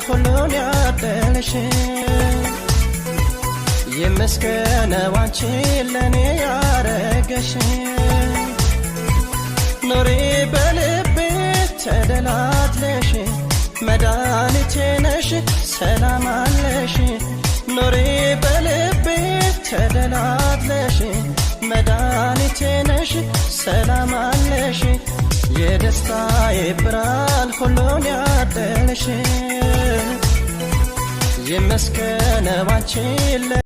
ሁሉን ያደለሽ። ይመስገነው አንቺን ለእኔ ያረገሽ። ኑሪ በልቤ ተደላድለሽ፣ መድኃኒቴ ነሽ፣ ሰላም አለሽ። ኑሪ በልቤ ተደላድለሽ፣ መድኃኒቴ ነሽ፣ ሰላም አለሽ። የደስታዬ ብርሃን ሁሉን ያደለሽ። ይመስገነው አንቺን።